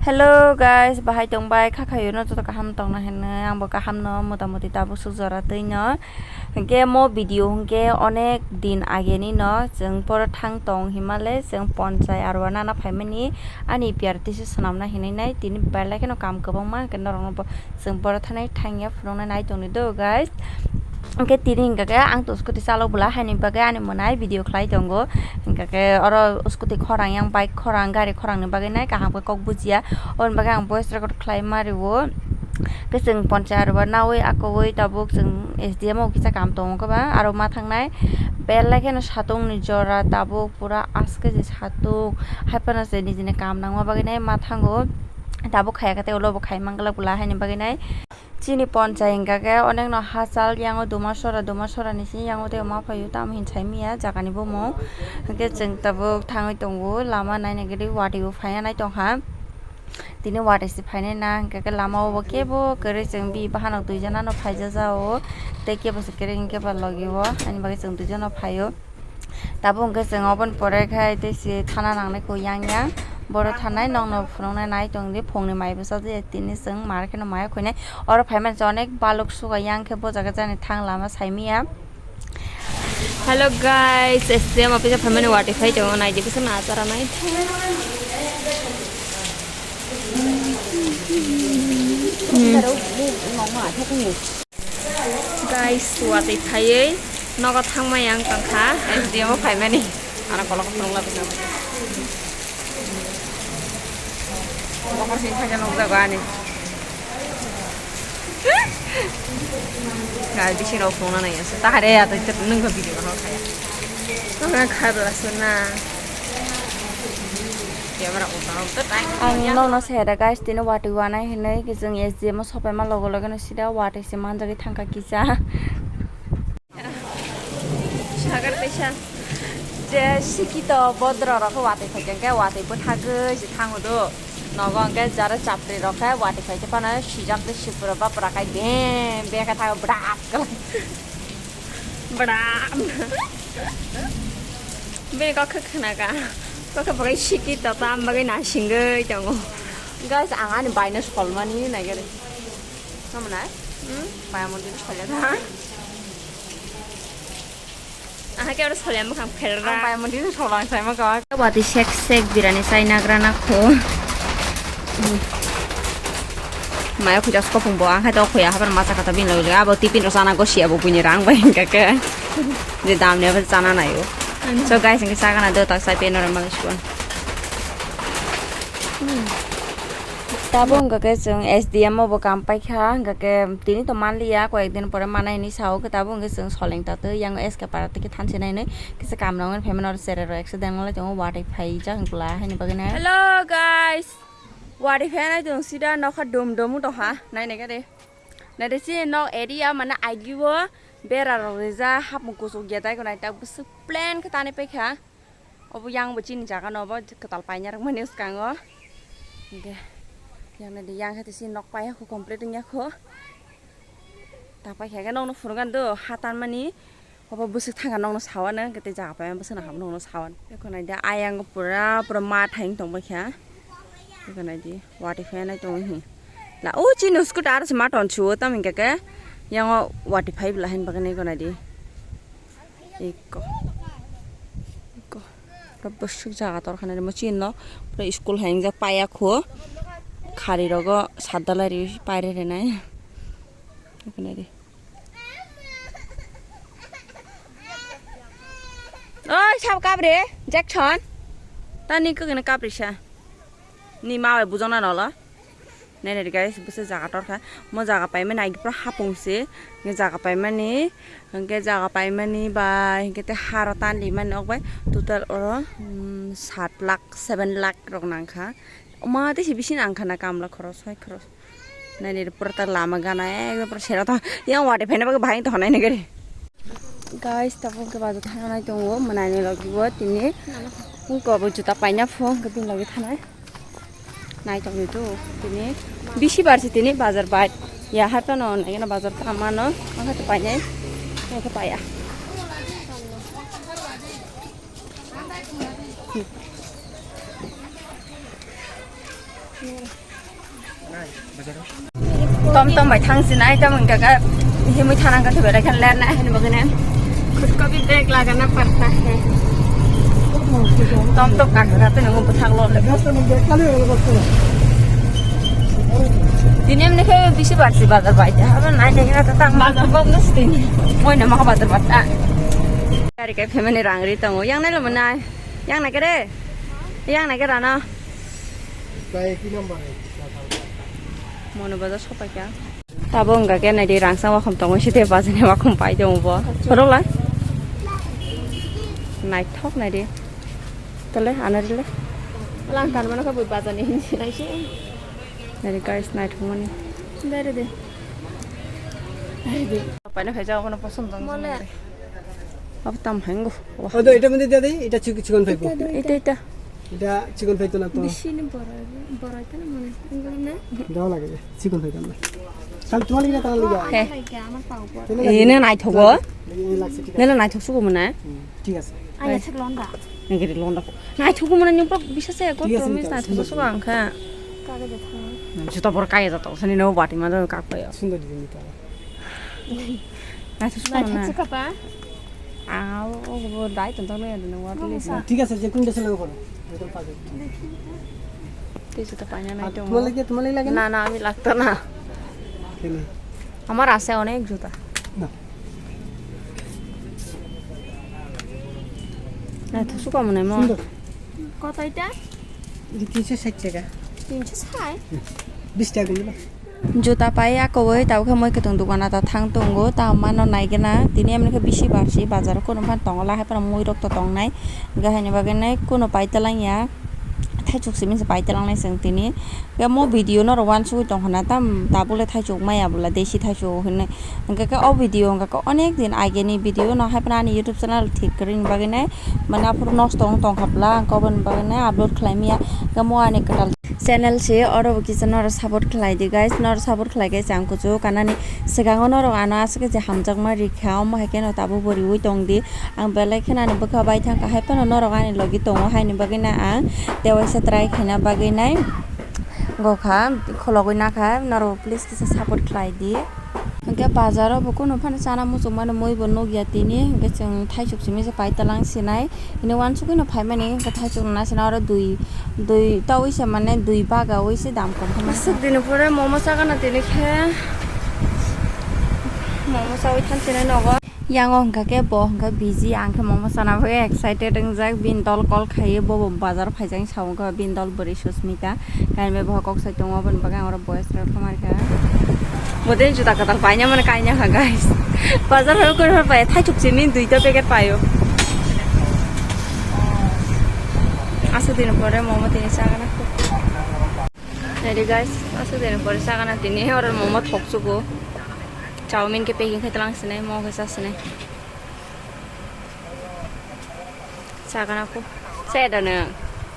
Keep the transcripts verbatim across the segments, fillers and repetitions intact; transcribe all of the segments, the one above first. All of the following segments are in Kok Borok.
Hello guys, bahai tongbai kha khayo no joto kaham tongna hinwi, ang bo kaham no, motamoti tabuk suk jora twi no. Hwnkhe mo video hwnkhe onek din age ni no, chwng poro thang tong himale, chwng ponchai arwa nana phaimani, ani P R T C swnamna hinwi nai, tini belai kheno kam kwbangma, hwnkhe norok no bo chwng poro thanai thangya phunuknai nai tongni do guys. Hwnkhe tini hwnkha khe ang to scooty chalok bwla haini bagwi ani mwnai video khlai tongo. Hwnkha khe oro scooty khorang yang, bike khorang, gari khorang ni bagwi nai kaham khe kok bujiya. Oboni bagwi ang voice record khlai ma rio. Khe chwng ponchai arwa nawi akowi tabuk chwng S D M o kisa kam tongo kwbang aro ma thangnai. Belai kheno satung ni jora tabuk pura aske je satung. Hai phano se nijini kam nangma bagwi nai ma thango. Tabuk khaya khe tei ulo bo khai manglak bwla haini bagwi nai. Chini ponchai hwnkha khe onekno hachal yango duma sora, duma sora ni simi yango tei ma phaio tamo hin sai manya jaga ni bumung. Hwnkhe chwng tabuk thangwi tongo, lama naina gari watwi bo phaiya nai tongkha. Tini watwi se phainai na hwnkha khe lama o bo kebo kwrwi chwng bi bahanok duijon ano phaijak jao tei kebo se kwrwi hwnkhe ba logi o ani bagwi chwng duijon no phaio. Tabuk hwnkhe chwng oboni pore khai tei se thana nangnai kho yang yang. Boro thanai nokno phunuknai nai tongdi, phungni mai bwsa je tini chwng mar kheno mai khuinai. Oro phaimani se onek baluk suga yang khe bo jaga jani thang lama saimanya. Hello guys, S T M office phaimani watwi phai tongo, naidi kisa nachara nai. Hmm. Guys, watwi phaiwi nogo thangmani ang tongkha. S D M o phaimani. Ano kolok phunukla bwsano. Bokor sini phaikhe nukjago ani. Guys, bisi rok phunukna nai asa. Tahare ya to nungkha video no khaya. Nungkha khabla suna. Camera on ta. Ang nokno saya da guys, tini watwi wanai hinwi khe chwng S D M o sopaima logo logo no sida watwi se manjagwi thangkha kisa. Sagar kaisa je sikito bodro rok watwi phaikhe watwi bwthagwi se thango do. Nogo hwnkhe jara chapri rok khe watwi phaikhe phano sijak de sipura bapra khai beng beng khe thago bwrak kwlai. Bwrak. Bini kok khe khna ka. Kok khe bagwi sikito tam bagwi nasingwi tongo. Guys, ang ani baino solmani naigari. Tamo nai? Hmm? Maya mondir solia tha. Aha ke oro solia mukhang pherra. Ang maya mondir solang sai ma ka. Wati sek sek birani sai nagra na kho. Maya khuja skopung bo ang khai to khoya habar masa kata bin lagi abo tipin ro sana gosi abo bunyi rang bai hingka ke. Je dam ne abo sana nayo. So guys, hingke sana do tak sai pe normal suan. Tabuk hwnkha khe chwng S D M o bo kam paikha, hwnkha khe tini to manliya, koyek din pore manai hinwi sao, khe tabuk hwnkhe chwng soleng tatwi yang S K para twi khe thanse nai hinwi kisa kam rwngmani phaimani oro cherai rok accident wnglai tongo, watwi phaijak hwnkhe bwla haini bagwi nai. Hello guys, watwi phai nai tongo sida nokha dum dum wng tongkha, nai nai khe de. Nai de chini nok area mane agee o bera rok rijak, hapung kuchuk ya dai ko nai tak bwswk plain khe tanwi paikha. Obo yang bo chini jaga no obo kwtal paina rwkmani bwskango. Hwnkhe yang nai di yang khe tei chini nok paiya kho complete wngya kho. Ta paikha khe nokno phunukgani do ha tanmani. Obo bwswk thangkha nokno sawano hwnkhe tei jaga paima bwswkno hapno hwnwi sawano. Eko nai di ayang pura pura ma thang tong paikha. Eko nai di watwi phai nai tongo hi. La o chini scooty aro se ma ton suo tamo hwnkhe khe yango watwi phai bwla hin bagwi nai eko nai di. Eko. Eko. Pura bwswk jaga torkha nai mo chini no. Pura school hai wngjak paiya kho. Khari rogo sat dalai riwi paire renai. Eko nai di. Oi, sab kabri, Jackson. Tani kok ina kabri sa. Ni ma bai bujona nolo. Nene guys, bwswk jaga torkha. Mo jaga paimani agi pura hapung se. Nge jaga paimani, hwnkhe jaga paimani bai, hwnkhe tei haro tanlimani ok bai. Total oro, mm, sat lakh, seven lakh rok nangkha. Oma tei se bisi nangkha na kamla khoros, hai khoros. Naini pura ta lama gana ekdom pura sera ta. Yang wate phene bagwi bahai to honai nigiri. Guys, tabuk ke bazar thang nai tongo, manai ni logi bo tini. Ungko bo juta paina pho, ke bin logi thanai. Nai tong ni tu tini. Bisi bar si tini bazar bai. Ya hata no nai na bazar ta mano. Ang hata painai. Ang hata paya. Tom tom bai thang sinai, tam wngkha khe himwi thanang khe thubera khe ler nai hwnwi bagwi nai. Khud ko bhi brake lagana padta hai. Tom tom kaka kaka tini wng bwthak lok le. Tini emni khe bisi barsi bazar bai te habo nai nai khe ta tang bazar bok no sitini. Moi no ma bazar bai ta. Gari khe phaimani rang ri tongo, yang nai lo monai. Yang nai khe re. Yang nai khe rano. Mono bazar sopai kha. Tabo wngkha khe naidi rangchak wakhom tongo site bazar ni wakhom pai tongo bo. Rwlai. Naithok naidi. Tole ano rile. Lang kan mano khe bui bazar ni hinsi naisi. Naidi guys naithok mani. Dai re de. Dai re de. Paina khaijak abono posom tong. Mole. Abo tam hango. Odo, eta mande dia dei, eta chik-, chikon phaibo. Eta, eta. Eta chikon phaito na to. Bisini boroi, boroi ta na mone. Engkol na? Dawa lage, chikon phaito na. Sal tumal gina tangan liya. He. Tene lage. Ene naithok go. Ene lagse, thik ase. Nele naithok sugo mona. Hmm, thik ase. Ai, thik londa. Engkiri londa. Naithok go mona nyong pok bisa se ko. Thik ase, promise thik ase, naithok sugo angkha. Kage de thang. Juta bor kage jato, sani no bati ma do kak payo. Sundor di ni ta. Naithok suka na. Naithok suka ta? Ang abo, abo dai tong tong nai, ano, what is? Thik ase, je kun desa lago paro. Ekdom paje. Tei juta paina nai tong. Tomar lage, tomar lage na? Na, na, ami lagto na. Kene? Amar ase onek juta. Na. Naithok suka mone mo. Sundor. Kota eta? Di tinso sait taka. Tinso sait? Bis taka guli ba. Juta pai akowi tabukhe moi kwtwng dukana ta thang tongo, ta mano naigena tini emni khe bisi barsi bazaro kunu phan tongo, lahai phano moi rok to tongnai, hwnkhe haini bagwi nai kunu pai talangya, thaichuk simi se pai talangnai chwng tini, hwnkhe mo video norok uansugwi tongkha na tam tabukle thaichuk maya bwla desi thaichuk hinwi, hwnkhe khe o video hwnkhe khe onek din ageni video no hai phano ani YouTube channel thik kwrwini bagwi nai mane aphuru nosto wng tongkha bwla, hwnkhe oboni bagwi nai upload khlai maya, hwnkhe mo ani kwtal. Channel se oro bo kisa norok support khlai di guys, norok support khlai khe chang kuchuk kanani swkango norok ano aswk je hamjakma rikha, omo hai kheno tabuk bo riui tong di. Ang belai kheno ani bwkha bai thang kha, hai phano norok ani logi tongo, haini bagwi no ang tewaisa try khaina bagwi nai gokha, khologwi nakha, norok please kisa support khlai di. Hwnkhe bazaro bo kunu phano chana muchung mano, moi bo nukya tini, hwnkhe chwng thaisuk simi se paitalang sinai. Ini uansugwi no phaimani, hwnkhe thaisuk no naisina oro dui, dui tawi se mane dui bagawi se dam kom khe masa. Aswk dini pore momo chagana tini khe, momo chawi thansinai nogo. Yang o hwnkha khe bo hwnkha busy, ang khe momo chana bagwi excited wngjak, bini dol call khaiwi bo bo bazar phaijak. Tabuk wngkha bini dol bwrwi Susmita, kainwi boha kok sai tongo, aboni bagwi ang oro voice rok thumar kha. Bo de juda kwtal paina mani kaina kha, guys. Bazar o koi hor pai, thaisuk simi duita packet paio. Aswk din pore momo tini chagana. Ready, guys, aswk din pore chagana tini, oro momo thok chugo. Chowmin khe packing khai tlang sinai, mo khe sa sinai. Chagana ko. Chaya da nwng?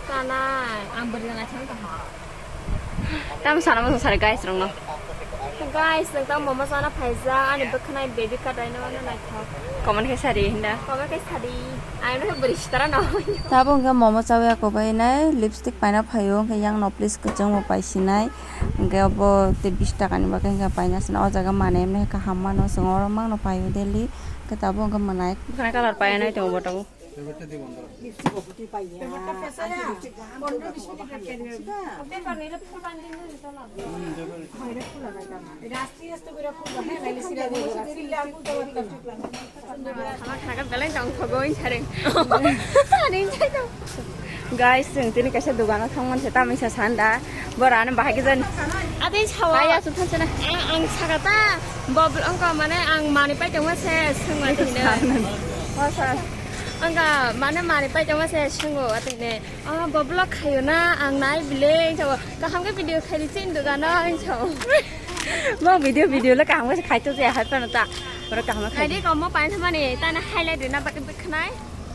Chanai, ang bwrwi naithok tongkha. Tamo sana mo sari guys rong no. Guys, nwng tamo momo chana phaijak, ani bwkhwnai baby cut ai no naithok. Comment khe sari hinda. Comment khe sari. Ai no bwrwi sitara no. Tabo hwnkhe momo chawi ako bai nai lipstick paina phaio, hwnkhe yang no please kwchwng bo paisinai. Hwnkhe obo tei bish taka ni bagwi hwnkhe paina sina o jaga manwi mani kaham mano chwng oro mangno paio daily. Hwnkhe tabuk hwnkhe mwnai. Bwkhwnai colour painai tongo bo tabuk. Belai tong thogo wng sareng. Ani wng sai tong. Guys, chwng tini kaisa dogano thangmani se, tamni sa sanda. Bora ano bahai khe jani. Ade sawa. Kaya su thansa na. Ang, ang sakata. Bob, angka mane ang mani pai tongma se, sungma tine. Wasa. Angka mane mani pai tongma se, sungo atine. Ah, bob lo khayo na, ang nai bile, sawa. Kaham ke video khai di chin dogano, ang sawa. Mo video, video le kaham ke khai to je hai pa na ta. Bora kaham khai. Nai di ko mo pai thamani, ta na highlight na ba ke khnai.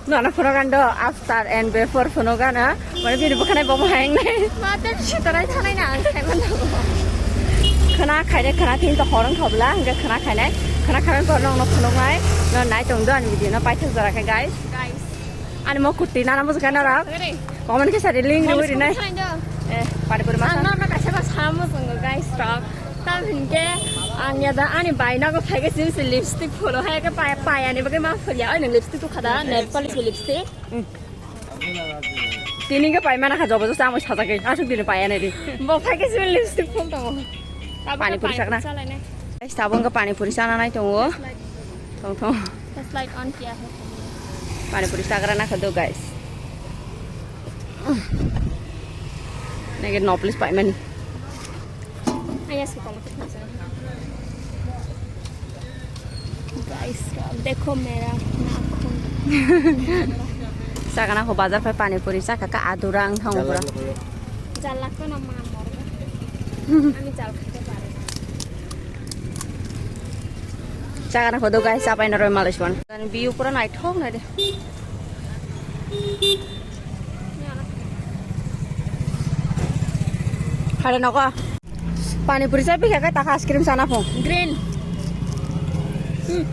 No, no, phunukgano after and before phunukgano. Mane bini bwkhanai bomo hayangnai. Ma, tei sitarai thanai na ang khai mano. Khwna khainai, khwna tini to horong thobla, hwnkhe khwna khainai. Khwna khainai to nongno phunuknai. No nai tong do ani video no paithak jora khe, guys. Guys. Ani mo kutti nana bujukha norok. Comment khe sari link riwi rinai. Eh, pani puri masa. Ang norok Stock. Tam hinke ang ya da ani bai nago phaikhe sim si lipstick pholo hai ke pai, pai ani bagwi ma phulya. Oi, nang lipstick tu khada, nail polish lipstick. Tini ke pai mana kha jobo josa amo sajagwi. Asuk dini pai ani di. Bo phaikhe sim lipstick phol tongo. Pani puri sakna. Guys, tabuk wngkha pani puri chana nai tongo. Thong thong. First light on kiya hai? Pani puri chagra na khado, guys. Nege no please pai mani. Aya se kala. Guys, dekho mera nakhon. Sagana ho bazar phai pani puri chakha ka adura wng thang pura. Jal lakto na ma mor. Ami jal khate pare. Sagana ho do guys, chapai na roi malai suan. View pura naithok nai de. Hare nogo. Pani puri chai pikha kai takha ice cream sana phung. Green. Hmm.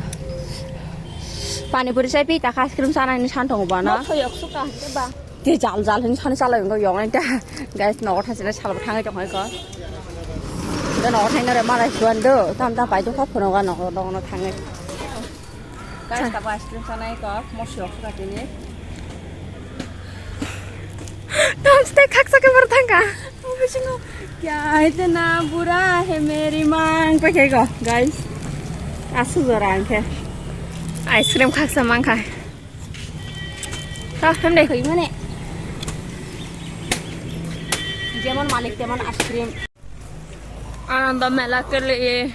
Pani puri chai pi takha ice cream sana ni san thong bana. Nok hoyok suka hake ba. Te jal jal hin sani chalai ngo yong ta. Guys, nogo thang sina sal thang tong ko. Da nogo thang na re malai suan do. Tam tam pai do kha phuno ga nogo nogo thang. Guys, tabo ice cream sanai kok, mosok suka tini. Tam stay khaksa ke bor thangka. Bisingo, kya itna bura hai meri mang, pa khe ko, guys. Asu jora ang khe. Ice cream khaksa mang khai. Ta, hem dai. Koi mane. Jemon malik temon ice cream. Ananda mela ke liye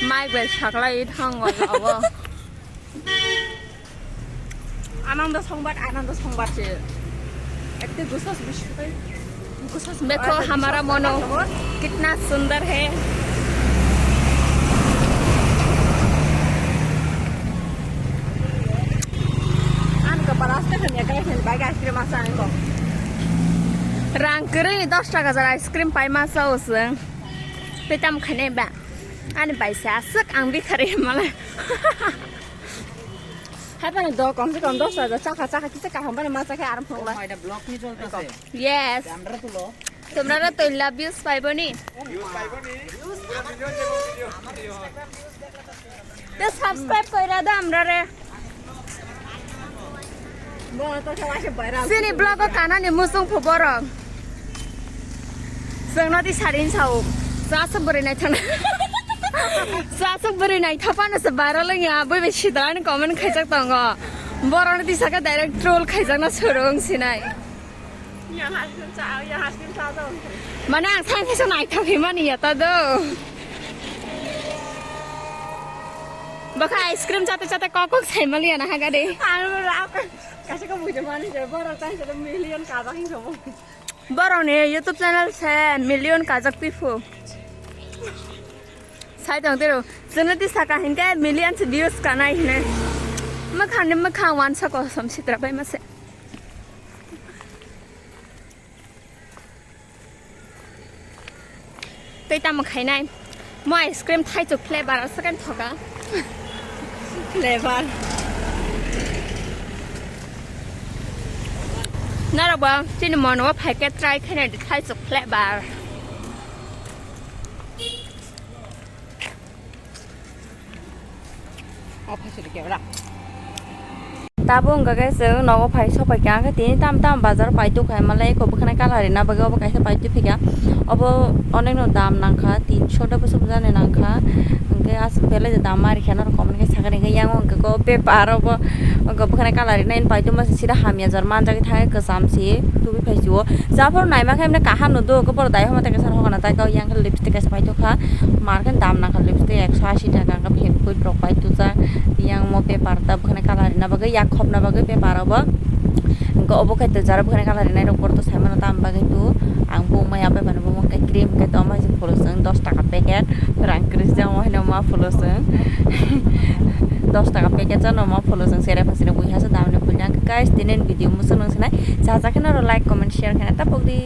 mai bai saklai thango abo. Ananda songbat, Ananda songbat se. Ekte gusas bishwe, gusas देखो हमारा मोनो कितना सुंदर है। Ang kepala saya hanya kayak hanya bagai ice cream masa ini kok. Rang kering dos taka jar ice cream pai masa useng. Petam khane ba. Ani bai se aswk ang bikhari mala. Hai bana do kom se kom dos hajar chakha chakha kisa kaham bana ma chakha aram phungla. এটা ব্লগ নিয়ে চলতেছে। Yes. আমরা তুলো। তোমরা তো love views পাইবো নি? Te subscribe koira da amrare. Sini vlog o kanani musung phu borok. Chwngno di sarin sao. Chasuk bwrwi naithana. Chasuk bwrwi naithapano se viral wngya. Bui bai sidrani comment khaijak tongo. Borokno di saka direct troll khaijakna surung sinai. Mane ang thang kisa naithok himani ya ta do. Bokha ice cream chate chate kok kok saimali ya na haga de. Ang rak. Kaisa ka bujo mani je borok tang se million kajak hin sobo. Borokni YouTube channel se million kajak pifu. Sai tong tero. Chwngno ti saka hinke million se views kanai hine. Mwkhangni mwkhang wansa kosom sitra bai mase. Tei tamo khainai? Mo ice cream thaichuk flavor aswk khe thoka. Flavor. Norok bo chini mono o phai khe try khainai di thaichuk flavor. Tabo wngkha khe chwng nogo phai sopai kha, khe tini tam tam bazar paitwk hai malai eko bwkhwnai colour rina bagwi obo kaisa paitwk phikha. Obo onekno dam nangkha, tinso ta bwswk jani nangkha, hwnkhe aswk belai dam ma rikha norok comment khe sakha rikha. Yang wngkha khe o paper obo wngkha bwkhwnai colour rina paitwk masa sida hamya jar manjagwi thangwi kwcham se tubui phai sio. Japhuru naima khe emne kaham no do, khe borok dai homa tei kaisa rok hokna tai kau yang khe lipstick kaisa paitwk kha. Mar khe dam nangkha lipstick ekso ashi taka wngkha, phenkhui rok paitwk jak. Yang mo paper ta bwkhwnai colour rina bagwi, yak khopna bagwi paper obo. Hwnkhe obo khe to jara bwkhwnai colour rinai rok borok to sai mano, tam bagwi tu ang bo maya pai mano, bo khe cream khe to mai se phulo chwng dos taka packet, rang kwrwi se jamo hino ma phulo chwng. Dos taka packet jano ma phulo chwng sere phasino bui hasa damni phuljak. Guys, tini video muchung nung sinai, cha cha khe noro like, comment, share khe na tapok di.